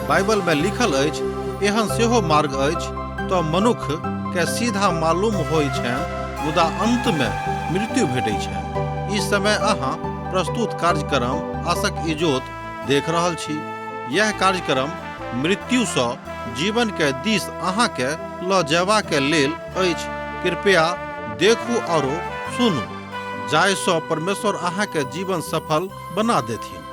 Bible में लिखल अछि, एहन सेहो मार्ग अछि तऽ मनुख के सीधा मालूम होइ छनि, मुदा अंत में मृत्यु भेटै छनि। ई समय अहाँ प्रस्तुत कार्यक्रम आसक इजोत देख रहल छी। यैह कार्यक्रम मृत्यु सँ जीवन के दिस अहाँ के लऽ जयबा के लेल अछि। कृपया देखू आरो सुनू, जाहि सँ परमेश्वर अहाँ के जीवन सफल बना देथिन।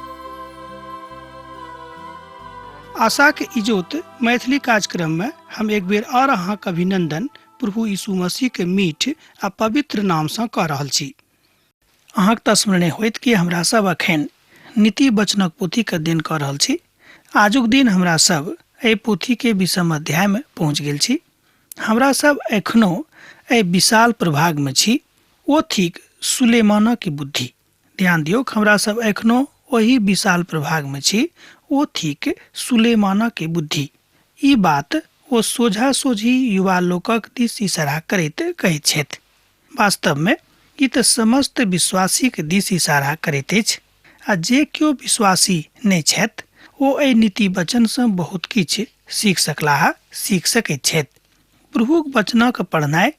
आशाक इजोत मैथिली कार्यक्रम में हम एक बेर और अहाँक अभिनंदन प्रभु यीशु मसीह के मीठ आ पवित्र नाम सँ कऽ रहल छी। अहाँक तऽ स्मरणे होइत कि हमरा सब अखन नीति वचनक पोथीके अध्ययन कऽ रहल छी। आजुक दिन हमरा सब एहि पोथीके 20म अध्यायमे पहुँच गेल छी। हमरा सब एखनो एहि विशाल प्रभागमे छी, ओ थिक सुलेमानक बुद्धि। ध्यान दियौक, हमरा सब एखनो ओहि विशाल प्रभागमे छी, ओ थिक सुलेमानक बुद्धि। ई बात ओ सोझा-सोझी युवा लोकक दिस इशारा करैत कहैत छथि। वास्तवमे ई तऽ समस्त विश्वासीक दिस इशारा करैत अछि आ जे केओ विश्वासी नहि छथि ओ एहि नीति वचनसँ बहुत किछु सीख सकलाह, सीख सकैत छथि। प्रभुक वचनक पढ़नाइ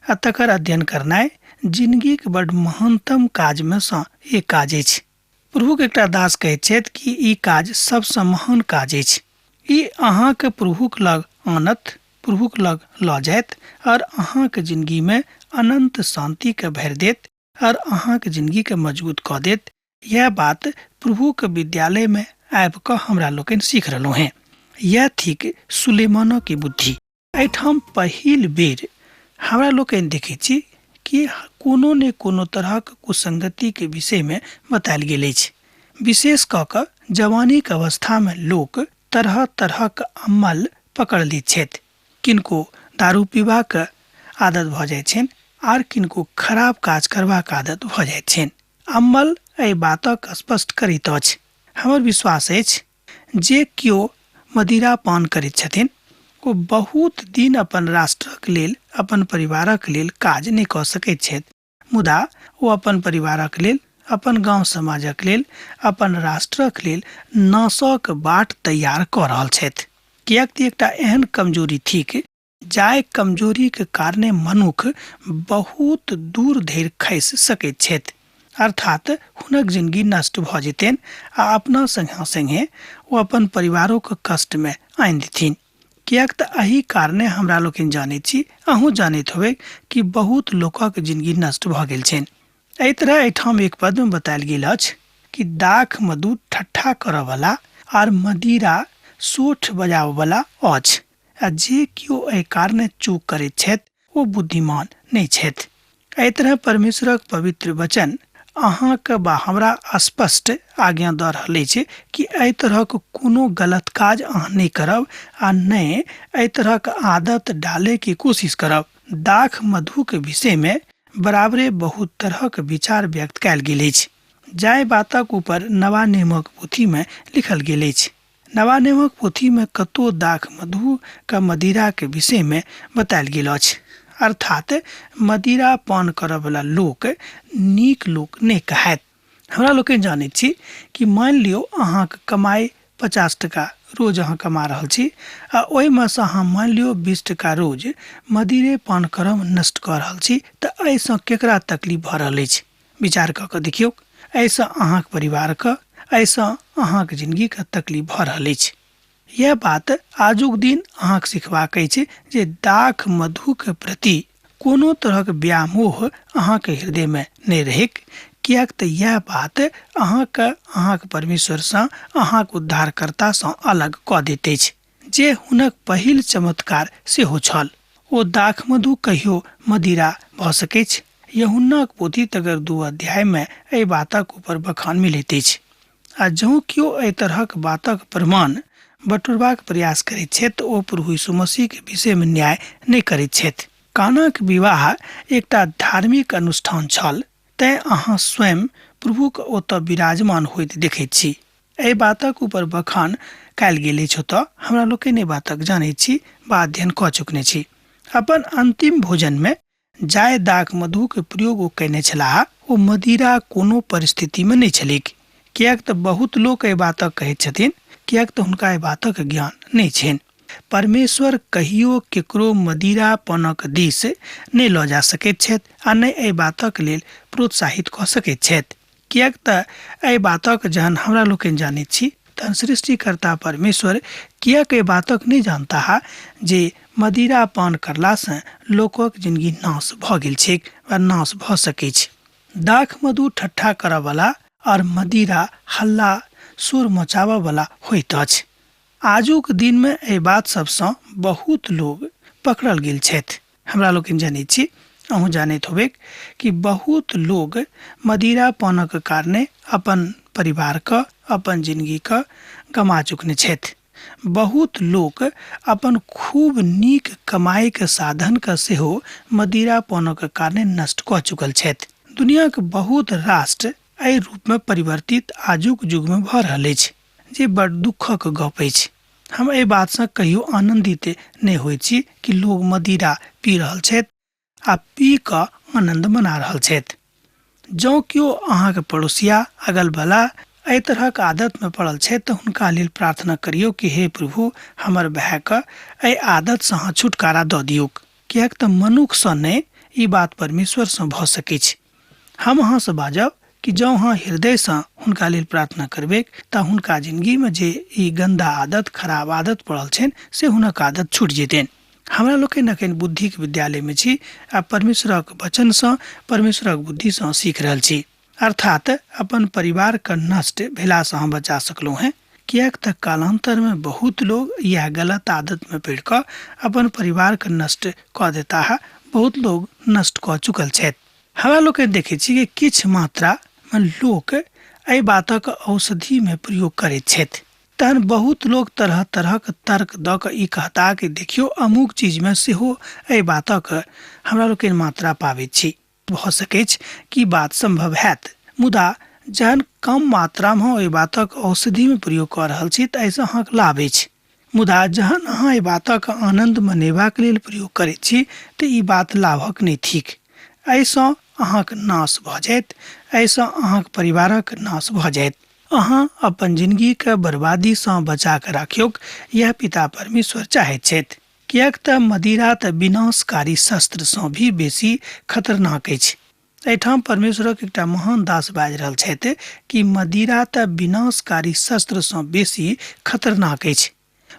आ तकर अध्ययन करनाइ जिनगीक बड्ड महानतम काजमे सँ एक काज अछि। प्रभुक एकटा दास कहैत छथि कि ई काज सबसँ महान काज अछि। ई अहाँके प्रभुक लग आनत, प्रभुक लग लऽ जायत और अहाँके जिंदगी में अनंत शांति के भरि देत और अहाँके जिंदगी के मजबूत कऽ देत। यह बात प्रभुक विद्यालय में आबि कऽ हमरा लोकनि सीख रहलहुँ हेँ। यह थिक सुलेमानक बुद्धि। एहिठाम पहिल बेर हमरा लोकनि देखै छी कि कोनो ने कोनो तरहक कुसंगतिके विषयमे बतायल गेल अछि। विशेष कऽ कऽ जवानीक अवस्थामे लोक तरह तरहक अमल पकड़ लैत छथि। किनको दारू पीबाक आदत भऽ जाइत छनि आर किनको खराब काज करबाक आदत भऽ जाइत छनि। अमल एहि बातक स्पष्ट करैत अछि। हमर विश्वास अछि जे केओ मदिरा पान करैत छथिन ओ बहुत दिन अपन राष्ट्रक लेल, अपन परिवारक लेल काज नहि कऽ सकैत छथि, मुदा ओ अपन परिवारक लेल, अपन गाँव समाजक लेल, अपन राष्ट्रक लेल नाशक बाट तैयार कऽ रहल छथि। किएक तऽ एकटा एहन कमजोरी थिक जाहि कमजोरीक कारणे मनुख बहुत दूर धरि खसि सकैत छथि, अर्थात हुनक जिनगी नष्ट भऽ जेतनि आ अपना सङ्गे सङ्गे ओ अपन परिवारोके कष्टमे आनि देथिन। किएक तऽ एहि कारणे हमरा लोकनि जानैत छी, अहूँ जानैत होबै कि बहुत लोकक जिनगी नष्ट भऽ गेल छनि। एहि तरह एहिठाम एक पदमे बतायल गेल अछि कि दाख मधु ठट्ठा करऽवला आर मदिरा सोठ बजाबऽवला अछि आ जे केओ एहि कारणे चूक करैत छथि ओ बुद्धिमान नहि छथि। एहि तरह परमेश्वरक पवित्र वचन अहाँके बा हमरा स्पष्ट आज्ञा दऽ रहल अछि कि एहि तरहक कोनो गलत काज अहाँ नहि करब आ नहि एहि तरहक आदत डालैके कोशिश करब। दाख मधुक विषयमे बराबरे बहुत तरहक विचार व्यक्त कयल गेल अछि, जाहि बातक ऊपर नवा नियमक पोथीमे लिखल गेल अछि। नवा नियमक पोथीमे कतौ दाख मधु क मदिराक विषयमे बतायल गेल अछि। अर्थात मदिरा पान करऽवला लोक नीक लोक नहि कहायत। हमरा लोकनि जानैत छी कि मानि लियौ अहाँक कमाइ 50 टका रोज अहाँ कमा रहल छी आ ओहिमे सँ अहाँ मानि लियौ 20 टका रोज मदिरे पान करब नष्ट कऽ रहल छी तऽ एहिसँ केकरा तकलीफ भऽ रहल अछि? विचार कऽ कऽ देखियौक। एहिसँ अहाँक परिवारके, एहिसँ अहाँक जिनगीके तकलीफ भऽ रहल अछि। यैह बात आजुक दिन अहाँक सिखबाक अछि जे दाख मधुक प्रति कोनो तरहक व्यामोह अहाँक हृदयमे नहि रहैक, किएक तऽ यैह बात अहाँके अहाँक परमेश्वरसँ, अहाँक उद्धारकर्तासँ अलग कऽ दैत अछि, जे हुनक पहिल चमत्कार सेहो छल। ओ दाखमधु कहियो मदिरा भऽ सकैछ। यूहन्नाक पोथी तकर 2 अध्यायमे एहि बातक ऊपर बखान मिलैत अछि। आ जँ केओ एहि तरहक बातक प्रमाण बटोरबाक प्रयास करैत छथि तऽ ओ प्रभु यीशु मसीहके विषयमे न्याय नहि करैत छथि। कानाक विवाह एकटा धार्मिक अनुष्ठान छल, तेँ अहाँ स्वयं प्रभुक ओतऽ विराजमान होइत देखैत छी। एहि बातक ऊपर बखान कयल गेल अछि ओतऽ हमरा लोकनि एहि बातक जानैत छी वा अध्ययन कऽ चुकने छी। अपन अन्तिम भोजनमे जाहि दाख मधुक प्रयोग ओ कयने छलाह ओ मदिरा कोनो परिस्थितिमे नहि छलैक, किएक तऽ बहुत लोक एहि बातक कहैत छथिन किएक तऽ हुनका एहि बातक ज्ञान नहि छनि। परमेश्वर कहियो केकरो मदिरा पानक दिस नहि लऽ जा सकैत छथि आ नहि एहि बातक लेल प्रोत्साहित कऽ सकैत छथि, किएक तऽ एहि बातक जहन हमरा लोकनि जानैत छी तहन सृष्टिकर्ता परमेश्वर किएक एहि बातक नहि जानताह जे मदिरा पान करलासँ लोकक जिनगी नाश भऽ गेल छैक वा नाश भऽ सकैछ। दाख मधु ठट्ठा करऽवला आओर मदिरा हल्ला शोर मचाबऽवला होइत अछि। आजुक दिनमे एहि बात सभसँ बहुत लोग पकड़ल गेल छथि। हमरा लोकनि जनैत छी, अहूँ जानैत होबैक कि बहुत लोग मदिरा पानक कारणे अपन परिवारके, अपन जिनगीके गमा चुकने छथि। बहुत लोक अपन खूब नीक कमाइके साधनके सेहो मदिरा पानक कारणे नष्ट कऽ चुकल छथि। दुनियाके बहुत राष्ट्र एहि रूपमे परिवर्तित आजुक युगमे भऽ रहल अछि, जे बड़ दुःखक गप अछि। हम एहि बातसँ कहियो आनन्दित नहि होइत छी कि लोग मदिरा पी रहल छथि आ पी कऽ आनन्द मना रहल छथि। जँ केओ अहाँके पड़ोसिया, अगल-बला एहि तरहक आदतमे पड़ल छथि तऽ हुनका लेल प्रार्थना करियौ कि हे प्रभु, हमर भायके एहि आदतसँ अहाँ छुटकारा दऽ दियौक, किएक तऽ मनुखसँ नहि, ई बात परमेश्वरसँ भऽ सकैछ। हम अहाँसँ बाजब कि जँ अहाँ हृदयसँ हुनका लेल प्रार्थना करबैक तऽ हुनका जिनगीमे जे ई गन्दा आदत, खराब आदत पड़ल छनि से हुनक आदत छूटि जेतनि। हमरा लोकनि अखन बुद्धिक विद्यालयमे छी आ परमेश्वरक वचनसँ, परमेश्वरक बुद्धिसँ सीख रहल छी। अर्थात अपन परिवारके नष्ट भेलासँ अहाँ बचा सकलहुँ हेँ, किएक तऽ कालान्तरमे बहुत लोग इएह गलत आदतमे पड़ि कऽ अपन परिवारके नष्ट कऽ देताह, बहुत लोग नष्ट कऽ चुकल छथि। हमरा लोकनि देखै छी कि किछु मात्रामे लोक एहि बातक औषधिमे प्रयोग करैत छथि, तहन बहुत लोक तरह तरहक तर्क दऽ कऽ ई कहता कि देखियौ अमुक चीजमे सेहो एहि बातक हमरा लोकनि मात्रा पाबैत छी। भऽ सकैछ कि बात सम्भव हैत, मुदा जहन कम मात्रामे ओहि बातक औषधिमे प्रयोग कऽ रहल छी तऽ एहिसँ अहाँके लाभ अछि, मुदा जहन अहाँ एहि बातक आनन्द मनेबाक लेल प्रयोग करैत छी तऽ ई बात लाभक नहि थिक। एहिसँ अहाँक नाश भऽ जायत, एहिसँ अहाँक परिवारक नाश भऽ जायत। अहाँ अपन जिनगीके बर्बादीसँ बचा कऽ राखियौक, इएह पिता परमेश्वर चाहैत छथि। किएक तऽ मदिरा तऽ विनाशकारी शस्त्रसँ भी बेसी खतरनाक अछि। एहिठाम परमेश्वरक एकटा महान दास बाजि रहल छथि कि मदिरा तऽ विनाशकारी शस्त्रसँ बेसी खतरनाक अछि।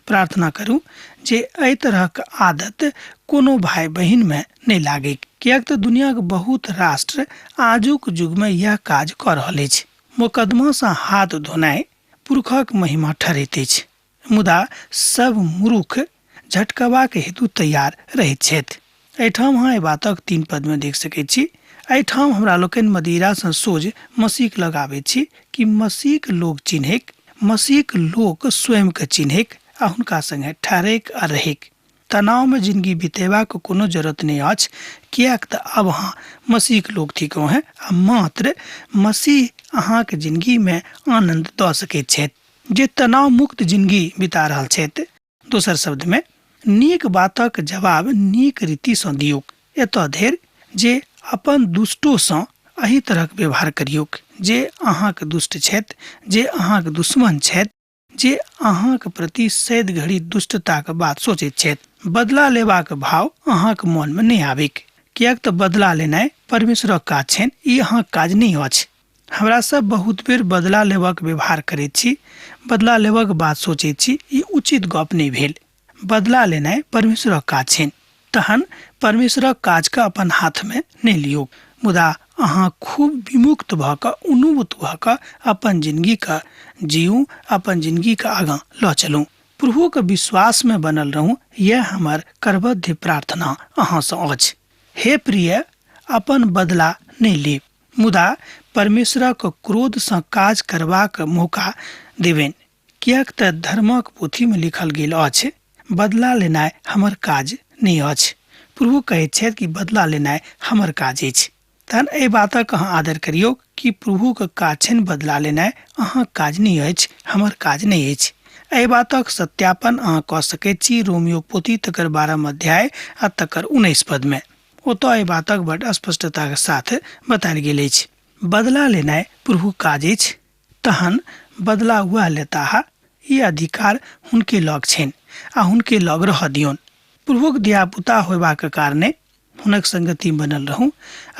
प्रार्थना करू जे एहि तरहक आदत कोनो भाय बहिनमे नहि लागैक, किएक तऽ दुनियाक बहुत राष्ट्र आजुक युगमे इएह काज कऽ रहल अछि। मोकदमासँ हाथ धोनाइ पुरुषक महिमा ठहरैत अछि, मुदा सब मूर्ख झटकबाक हेतु तैयार रहैत छथि। एहिठाम अहाँ एहि बातक 3 पदमे देख सकैत छी। एहिठाम हमरा लोकनि मदिरासँ सोझ मसीहक लग आबैत छी कि मसीहक लोक चिन्हैक, मसीहक लोक स्वयंके चिन्हैक आ हुनका संगे ठहरैक आ रहैक। तनावमे जिनगी बितेबाक कोनो जरूरत नहि अछि, किएक तऽ आब अहाँ मसीहक लोक थिकहुँ हेँ आ मात्र मसीह अहाँक जिनगीमे आनन्द दऽ सकैत छथि। जे तनाव मुक्त जिनगी बिता रहल छथि, दोसर शब्दमे नीक बातक जवाब नीक रीतिसँ दियौक, एतऽ धरि जे अपन दुष्टोसँ एहि तरहक व्यवहार करियौक जे अहाँक दुष्ट छथि, जे अहाँक दुश्मन छथि, जे अहाँक प्रति सैद घड़ी दुष्टताक बात सोचैत छथि। बदला लेबाक भाव अहाँक मनमे नहि आबिक, किएक तऽ बदला लेनाइ परमेश्वरक काज छनि, ई अहाँक काज नहि अछि। हमरा सब बहुत बेर बदला लेबाक व्यवहार करैत छी, बदला लेबाक बात सोचैत छी, ई उचित गप नहि भेल। बदला लेनाइ परमेश्वरक काज छनि, तहन परमेश्वरक काजके अपन हाथमे नहि लियौ, मुदा अहाँ खूब विमुक्त भऽ कऽ, उन्मुक्त भऽ कऽ अपन जिनगीके जीउ, अपन जिनगीके आगाँ लऽ चलू। प्रभुके विश्वासमे बनल रहू, यैह हमर करबद्ध प्रार्थना अहाँसँ अछि। हे प्रिय, अपन बदला नहि लेब, मुदा परमेश्वरक क्रोधसँ काज करबाक मौका देबनि, किएक तऽ धर्मक पोथीमे लिखल गेल अछि, बदला लेनाइ हमर काज नहि अछि। प्रभु कहैत छथि कि बदला लेनाइ हमर काज अछि। तहन एहि बातक अहाँ आदर करियौ कि प्रभुक काज छनि बदला लेनाइ, अहाँक काज नहि अछि, हमर काज नहि अछि। एहि बातक सत्यापन अहाँ कऽ सकैत छी रोमियो पोथी तकर 12 अध्याय आ तकर 19 पदमे। ओतऽ एहि बातक बड स्पष्टताक साथ बतायल गेल अछि। बदला लेनाइ प्रभुक काज अछि, तहन बदला वएह लेताह। ई अधिकार हुनके लग छनि आ हुनके लग रहऽ दियौन। प्रभुक धियापुता होयबाक कारणे हुनक संगति बनल रहू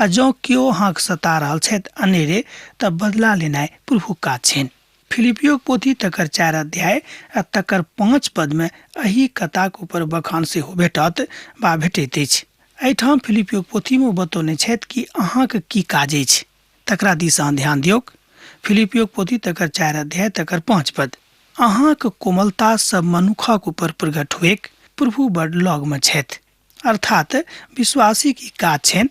आ जँ केओ अहाँके सता रहल छथि अनेरे तऽ बदला लेनाइ प्रभुक काज छनि। फिलिपियोक पोथी तकर 4 अध्याय आ तकर 5 पदमे एहि कथाक ऊपर बखान सेहो भेटत बा भेटैत अछि। एहिठाम फिलिपियोक पोथीमे बतौने छथि कि अहाँके की काज अछि, तकरा दिस अहाँ ध्यान दियौक। फिलिपियोक पोथी तकर 4 अध्याय तकर 5 पद, अहाँके कोमलता सब मनुखक ऊपर प्रकट हुएक, प्रभु बड लगमे छथि। अर्थात विश्वासी की काज छनि,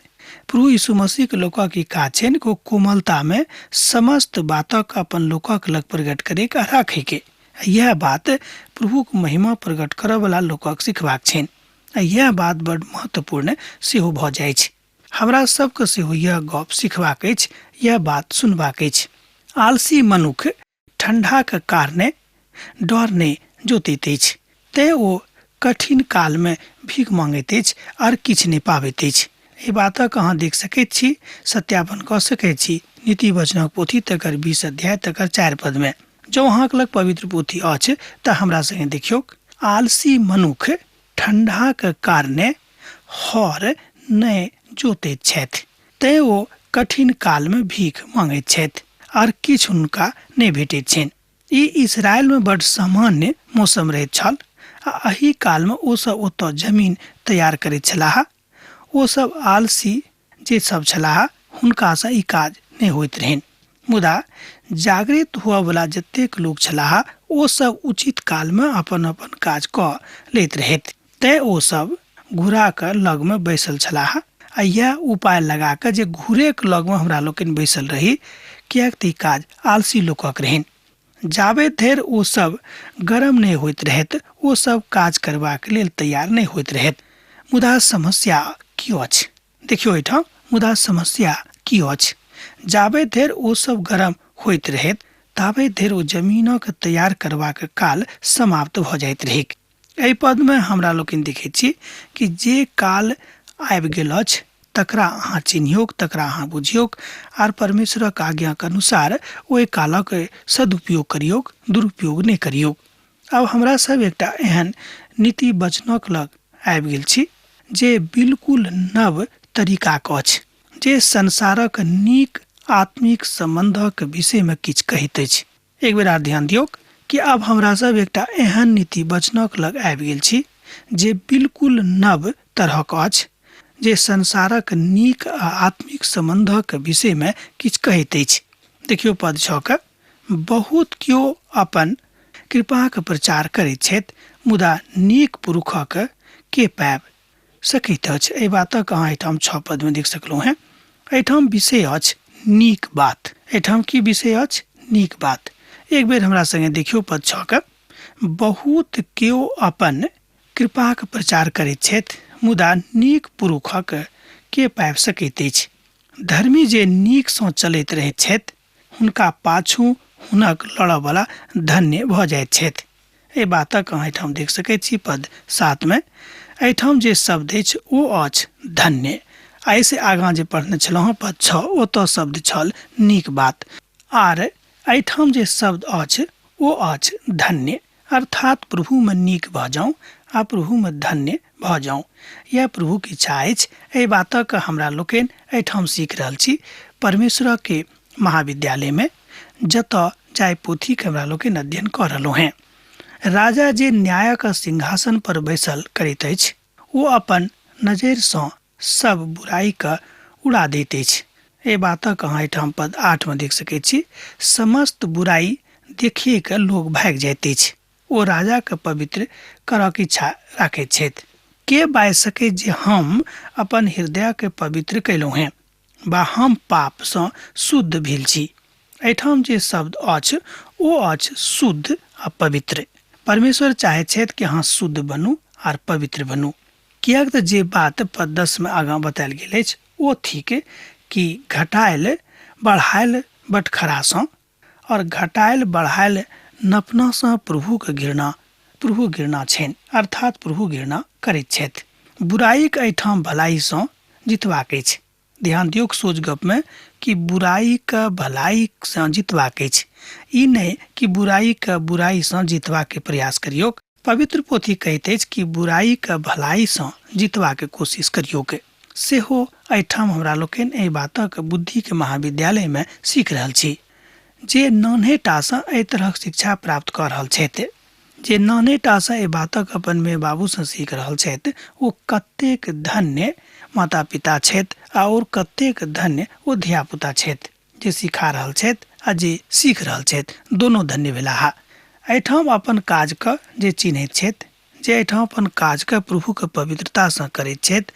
प्रभु यीशु मसीह के लोकक की काज छनि कि ओ कोमलता में समस्त बातक अपन लोकक लग प्रकट करे के राखे के। यह बात प्रभुक महिमा प्रकट करऽ वाला लोकक सिखबाक छनि। यह बात बड महत्वपूर्ण सेहो भऽ जाइ छै। हमरा सबके सेहो यह गप सिखबाक अछि, यह बात सुनबाक अछि। आलसी मनुख ठंडाक कारणे डर नहि जोतैत अछि, तें ओ कठिन कालमे भीख मांगैत अछि आर किछु नहि पाबैत अछि। एहि बातक अहाँ देख सकैत छी, सत्यापन कऽ सकैत छी नीति वचनक पोथी तकर 20 अध्याय तकर 4 पदमे। जँ अहाँक लग पवित्र पोथी अछि तऽ हमरा संगे देखियौक। आलसी मनुख ठंडाक कारणे हर नहि जोतैत छथि, तें ओ कठिन कालमे भीख मांगैत छथि आर किछु हुनका नहि भेटैत छनि। ई इसराइलमे बड सामान्य मौसम रहैत छल आ एहि कालमे ओ सब ओतऽ जमीन तैयार करैत छलाह। ओ सब आलसी जे सब छलाह हुनकासँ ई काज नहि होइत रहनि, मुदा जागृत हुअवला जतेक लोक छलाह ओ सब उचित कालमे अपन अपन काज कऽ लैत रहथि। तें ओ सब घुराक लगमे बैसल छलाह आ इएह उपाय लगा कऽ जे घुरेक लगमे हमरा लोकनि बैसल रही, किएक तऽ ई काज आलसी लोकक रहनि। जाबे धरि ओ सब गरम नहि होइत रहैत ओ सब काज करबाक लेल तैयार नहि होइत रहैत। मुदा समस्या की अछि? देखियौ एहिठाम, मुदा समस्या की अछि? जाबे धरि ओ सब गरम होइत रहैत ताबे धरि ओ जमीनक तैयार करबाक काल समाप्त भऽ जाइत रहैक। एहि पदमे हमरा लोकनि देखैत छी कि जे काल आबि गेल अछि तकरा अहाँ चिन्हियौक, तकरा अहाँ बुझियौक आर परमेश्वरक आज्ञाक अनुसार ओहि कालक सदुपयोग करियौक, दुरुपयोग नहि करियौक। आब हमरा सब एकटा एहन नीति वचनक लग आबि गेल छी जे बिल्कुल नव तरीकाक अछि, जे संसारक नीक आत्मिक सम्बन्धक विषयमे किछु कहैत अछि। एक बेर आर ध्यान दियौक कि आब हमरा सब एकटा एहन नीति वचनक लग आबि गेल छी जे बिल्कुल नव तरहक अछि, जे संसारक नीक आ आत्मिक सम्बन्धक विषयमे किछु कहैत अछि। देखियौ पद 6 के, बहुत केओ अपन कृपाक प्रचार करैत छथि, मुदा नीक पुरुषक के पाबि सकैत अछि? एहि बातक अहाँ एहिठाम 6 पदमे देख सकलहुँ हेँ। एहिठाम विषय अछि नीक बात। एहिठाम की विषय अछि? नीक बात। एक बेर हमरा संगे देखियौ पद 6 के, बहुत केओ अपन कृपाक प्रचार करैत छथि, मुदा नीक पुरुषक के पाबि सकैत अछि? धर्मी जे नीकसँ चलैत रहैत छथि हुनका पाछू हुनक लड़ऽवला धन्य भऽ जाइत छथि। एहि बातक अहाँ एहिठाम देख सकैत छी पद 7 मे। एहिठाम जे शब्द अछि ओ अछि धन्य। आ एहिसँ आगाँ जे पढ़ने छलहुँ हँ पद 6, ओतऽ शब्द छल नीक बात। आर एहिठाम जे शब्द अछि ओ अछि धन्य, अर्थात प्रभुमे नीक भऽ जाउ आ प्रभुमे धन्य भऽ जाउ। यह प्रभुक इच्छा अछि। एहि बातक हमरा लोकनि एहिठाम सीख रहल छी परमेश्वरके महाविद्यालयमे, जतऽ जाहि पोथीके हमरा लोकनि अध्ययन कऽ रहलहुँ हेँ। राजा जे न्यायक सिंहासन पर बैसल करैत अछि ओ अपन नजरिसँ सब बुराइके उड़ा दैत अछि। एहि बातक अहाँ एहिठाम पद 8 मे देख सकैत छी। समस्त बुराइ देखिए कऽ लोक भागि जाइत अछि। ओ राजाके पवित्र करक इच्छा राखैत छथि। के बाजि सकैत जे हम अपन हृदयके पवित्र कयलहुँ हेँ बा हम पापसँ शुद्ध भेल छी? एहिठाम जे शब्द अछि ओ अछि शुद्ध आ पवित्र। परमेश्वर चाहैत छथि कि अहाँ शुद्ध बनू आर पवित्र बनू, किएक तऽ जे बात पद 10 मे आगाँ बतायल गेल अछि ओ थिक कि घटायल बढ़ायल बटखरासँ और घटायल बढ़ायल नपनासँ प्रभुके घृणा, प्रभु घृणा छनि, अर्थात प्रभु घृणा करैत छथि। बुराइक एहिठाम भलाइसँ जितबाक अछि। ध्यान दियौक, सोच गपमे कि बुराइके भलाइसँ जितबाक अछि, ई नहि कि बुराइके बुराइसँ जितबाक प्रयास करियौक। पवित्र पोथी कहैत अछि कि बुराइके भलाइसँ जितबाक कोशिश करियौक। सेहो एहिठाम हमरा लोकनि एहि बातक बुद्धिके महाविद्यालयमे सीख रहल छी। जे नान्हेटासँ एहि तरहक शिक्षा प्राप्त कऽ रहल छथि, जे नान्हेटासँ एहि बातक अपन माय बाबूसँ सीख रहल छथि, ओ कतेक धन्य माता पिता छथि आओर कतेक धन्य ओ धियापुता छथि जे सिखा रहल छथि आ जे सीख रहल छथि, दोनो धन्य भेलाह। एहिठाम अपन काजके जे चिन्हैत छथि, जे एहिठाम अपन काजके प्रभुके पवित्रतासँ करैत छथि,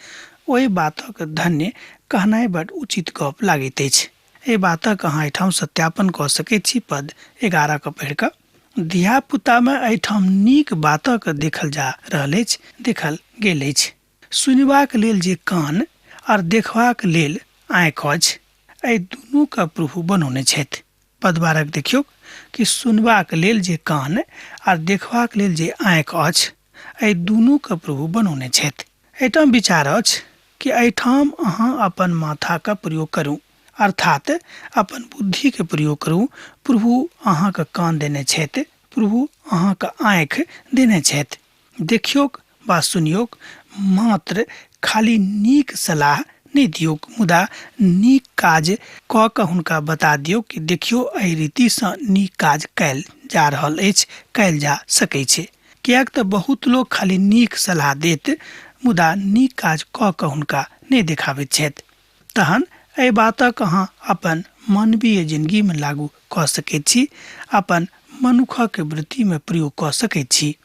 ओहि बातक धन्य कहनाइ बड उचित गप लागैत अछि। एहि बातक अहाँ एहिठाम सत्यापन कऽ सकैत छी पद 11 के पढ़ि कऽ। धियापुतामे एहिठाम नीक बातक देखल जा रहल अछि, देखल गेल अछि। सुनबाक लेल जे कान आर देखबाक लेल आँखि अछि, एहि दुनूके प्रभु बनौने छथि। पद 12 देखियौ कि सुनबाक लेल जे कान आर देखबाक लेल जे आँखि अछि, एहि दुनूके प्रभु बनौने छथि। एहिठाम विचार अछि कि एहिठाम अहाँ अपन माथाके प्रयोग करू, अर्थात अपन बुद्धिके प्रयोग करू। प्रभु अहाँके कान देने छथि, प्रभु अहाँके आँखि देने छथि। देखियौक वा सुनियौक, मात्र खाली नीक सलाह नहि दियौक, मुदा नीक काज कऽ कऽ हुनका बता दियौ कि देखियौ एहि रीतिसँ नीक काज कयल जा रहल अछि, कयल जा सकै छै। किएक तऽ बहुत लोक खाली नीक सलाह देत, मुदा नीक काज कऽ कऽ हुनका नहि देखाबैत छथि। तहन एहि बातक अहाँ अपन मानवीय जिनगीमे लागू कऽ सकैत छी, अपन मनुखक वृत्तिमे प्रयोग कऽ सकैत छी।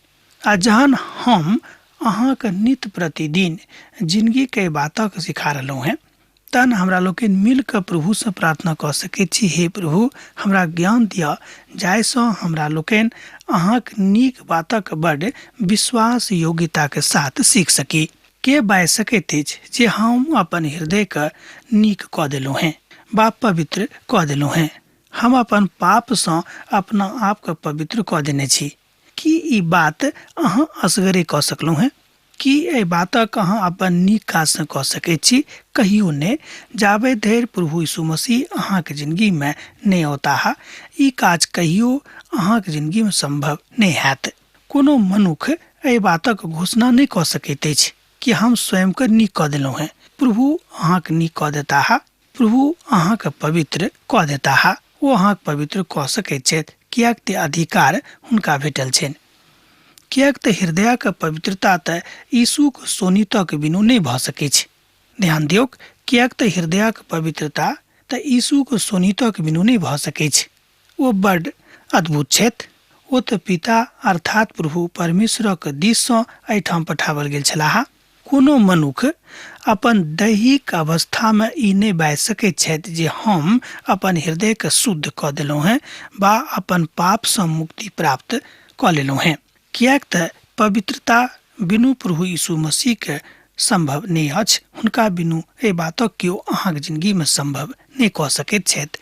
आ जहन हम अहाँके नित्य प्रतिदिन जिनगीके एहि बातक सिखा रहलहुँ हेँ, तहन हमरा लोकनि मिलि कऽ प्रभुसँ प्रार्थना कऽ सकैत छी, हे प्रभु हमरा ज्ञान दिअ जाहिसँ हमरा लोकनि अहाँक नीक बातक बड विश्वास योग्यताके साथ सीख सकी। के बाजि सकैत अछि जे हम अपन हृदयके नीक कऽ देलहुँ हेँ वा पवित्र कऽ देलहुँ हेँ? हम अपन पापसँ अपना आपके पवित्र कऽ देने छी। की ई बात अहाँ असगरे कऽ सकलहुँ हेँ? की एहि बातक अहाँ अपन नीक काजसँ कऽ सकैत छी? कहियो नहि। जाबे धरि प्रभु यीशु मसीह अहाँके जिनगीमे नहि औताह, ई काज कहियो अहाँके जिनगीमे सम्भव नहि हैत। कोनो मनुख एहि बातक घोषणा नहि कऽ सकैत अछि कि हम स्वयंके नीक कऽ देलहुँ हेँ। प्रभु अहाँके नीक कऽ देताह, प्रभु अहाँके पवित्र कऽ देताह। ओ अहाँके पवित्र कऽ सकैत छथि, किएक तऽ अधिकार हुनका भेटल छनि। किएक तऽ हृदयके पवित्रता तऽ यीशुक शोणितक बिनु नहि भऽ सकैछ। ध्यान दियौक, किएक तऽ हृदयक पवित्रता तऽ यीशुक शोणितक बिनु नहि भऽ सकैछ। ओ बड अद्भुत छथि। ओ तऽ पिता अर्थात प्रभु परमेश्वरक दिससँ एहिठाम पठाओल गेल छलाह। कोनो मनुख अपन दैहिक अवस्थामे ई नहि बाजि सकैत छथि जे हम अपन हृदयके शुद्ध कऽ देलहुँ हेँ वा अपन पापसँ मुक्ति प्राप्त कऽ लेलहुँ हेँ, किएक तऽ पवित्रता बिनु प्रभु यीशु मसीहके सम्भव नहि अछि। हुनका बिनु एहि बातक केओ अहाँके जिनगीमे सम्भव नहि कऽ सकैत छथि।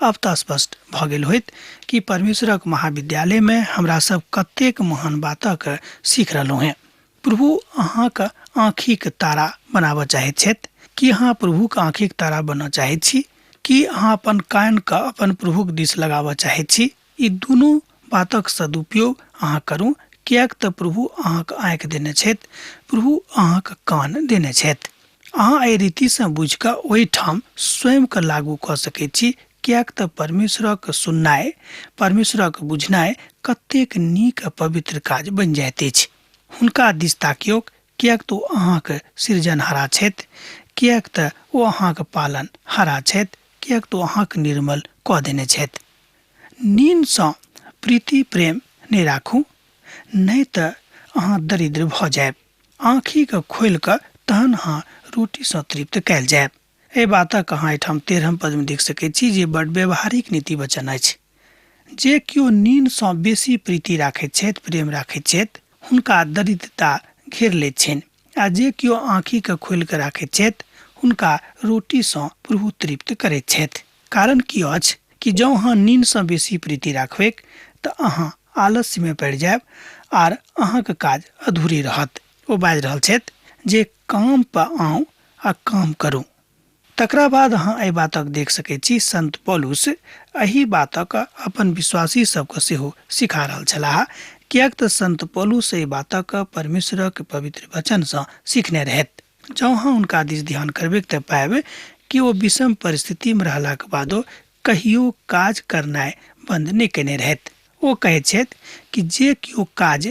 अब तऽ स्पष्ट भऽ गेल होइत कि परमेश्वरक महाविद्यालयमे हमरा सब कतेक महान बातक सीख रहलहुँ हेँ। प्रभु अहाँके आँखिक तारा बनाबऽ चाहैत छथि। की अहाँ प्रभुक आँखिक तारा बनऽ चाहैत छी? की अहाँ अपन कानके अपन प्रभुक दिस लगाबऽ चाहैत छी? ई दुनू बातक सदुपयोग अहाँ करू, किएक तऽ प्रभु अहाँके आँखि देने छथि, प्रभु अहाँके कान देने छथि। अहाँ एहि रीतिसँ बुझि कऽ ओहिठाम स्वयंके लागू कऽ सकैत छी, किएक तऽ परमेश्वरक सुननाइ, परमेश्वरक बुझनाइ कतेक नीक आ पवित्र काज बनि जाइत अछि। हुनका दिस ताकियौक, किएक तऽ ओ अहाँके सृजनहारा छथि, किएक तऽ ओ अहाँके पालनहारा छथि, किएक तऽ ओ अहाँके निर्मल कऽ देने छथि। नीनसँ प्रीति प्रेम नहि राखू, नहि तऽ अहाँ दरिद्र भऽ जायब। आँखिके खोलि कऽ तहन अहाँ रोटीसँ तृप्त कयल जायब। एहि बातक अहाँ एहिठाम 13 पदमे देख सकैत छी जे बड व्यवहारिक नीति वचन अछि। जे केओ नीनसँ बेसी प्रीति राखैत छथि, प्रेम राखैत छथि, हुनका दरिद्रता घेर लैत छनि, आ जे केओ आँखिके खोलि कऽ राखैत छथि हुनका रोटीसँ प्रभु तृप्त करैत छथि। कारण की अछि कि जँ अहाँ नीनसँ बेसी प्रीति राखबैक तऽ अहाँ आलस्यमे पड़ि जायब आर अहाँके काज अधूरे रहत। ओ बाजि रहल छथि जे काम पर आउ आ काम करू। तकरा बाद अहाँ एहि बातक देख सकैत छी, संत पौलुस एहि बातक अपन विश्वासी सबके सेहो सिखा रहल छलाह, किएक तऽ संत पौलुस एहि बातक परमेश्वरक पवित्र वचनसँ सीखने रहथि। जँ अहाँ हुनका दिस ध्यान करबैक तऽ पायब कि ओ विषम परिस्थितिमे रहलाक बादो कहियो काज करनाइ बन्द नहि कयने रहथि। ओ कहैत छथि कि जे केओ काज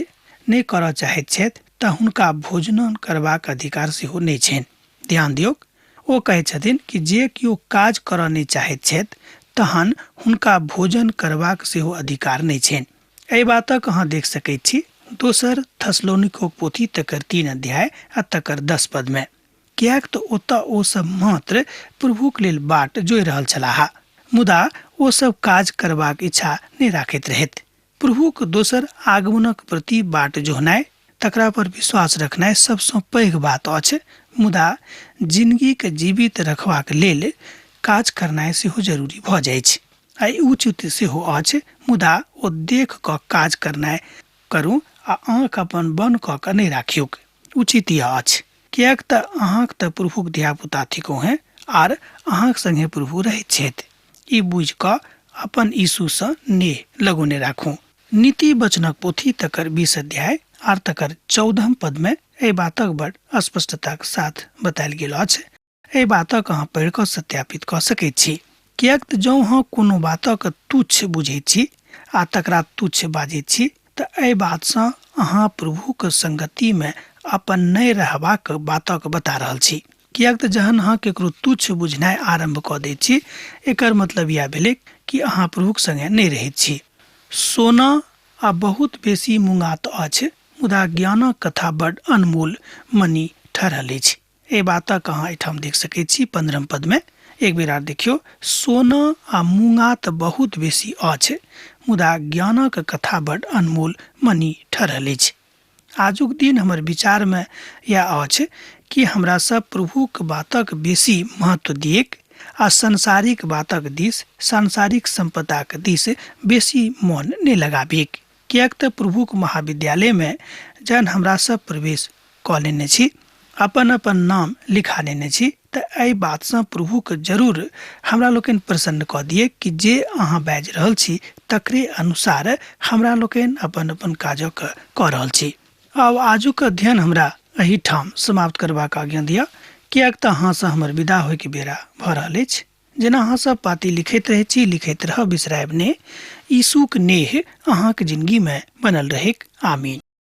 नहि करऽ चाहैत छथि तऽ हुनका भोजन करबाक अधिकार सेहो नहि छनि। ध्यान दियौक, ओ कहैत छथिन कि जे केओ काज करऽ नहि चाहैत छथि तहन हुनका भोजन करबाक सेहो अधिकार नहि छनि। एहि बातक अहाँ देख सकैत छी दोसर थसलोनिकोक पोथी तकर 3 अध्याय आ तकर 10 पदमे, किएक तऽ ओतऽ ओ सब मात्र प्रभुक लेल बाट जोहि रहल छलाह, मुदा ओ सब काज करबाक इच्छा नहि राखैत रहथि। प्रभुक दोसर आगमनक प्रति बाट जोहनाइ, तकरा पर विश्वास रखनाइ सबसँ पैघ बात अछि, मुदा जिनगीके जीवित रखबाक लेल काज करनाइ सेहो जरूरी भऽ जाइछ आ ई उचित सेहो अछि, मुदा ओ देख कऽ काज करनाइ करू आ आँखि अपन बन्न कऽ कऽ नहि राखियौक, उचित यह अछि, किएक तऽ अहाँक तऽ प्रभुक धियापुता थिकहुँ हेँ आर अहाँक संगे प्रभु रहैत छथि, ई बुझि कऽ अपन यीशुसँ नेह लगौने राखू। नीति वचनक पोथी तकर 20 अध्याय आर तकर 14 पदमे एहि बातक बड़ स्पष्टताक साथ बतायल गेल अछि। एहि बातक अहाँ पढ़ि कऽ सत्यापित कऽ सकैत छी, किएक तऽ जँ अहाँ कोनो बातक तुच्छ बुझैत छी आ तकरा तुच्छ बाजैत छी तऽ एहि बातसँ अहाँ प्रभुक संगतिमे अपन नहि रहबाक बातक बता रहल छी। किएक तऽ जहन अहाँ केकरो तुच्छ बुझनाइ आरम्भ कऽ दैत छी, एकर मतलब इएह भेलै कि अहाँ प्रभुक संगे नहि रहैत छी। सोना आ बहुत बेसी मूँगा तऽ अछि, मुदा ज्ञानक कथा बड अनमोल मणि ठहरल अछि। एहि बातक अहाँ एहिठाम देख सकैत छी 15 पदमे। एक बेर आर देखियौ, सोना आ मूँगा तऽ बहुत बेसी अछि, मुदा ज्ञानक कथा बड अनमोल मणि ठहरल अछि। आजुक दिन हमर विचारमे इएह अछि कि हमरा सब प्रभुक बातक बेसी महत्व दिएक आ सांसारिक बातक दिस, सांसारिक सम्पदाक दिस बेसी मन नहि लगाबिक, किएक तऽ प्रभुक महाविद्यालयमे जहन हमरा सब प्रवेश कऽ लेने छी, अपन अपन नाम लिखा लेने छी, तऽ एहि बातसँ प्रभुके जरूर हमरा लोकनि प्रसन्न कऽ दिए कि जे अहाँ बाजि रहल छी तकरे अनुसार हमरा लोकनि अपन अपन काजक कऽ रहल छी। आब आजुक अध्ययन हमरा एहिठाम समाप्त करबाक आज्ञा दिअ, किएक तऽ अहाँसँ हमर विदा होइके बेरा भऽ रहल अछि। जेना अहाँ सब पाती लिखैत रहै छी, लिखैत रहब, बिसरायब नहि। यीशुक नेह अहाँक जिनगीमे बनल रहैक। आमीन।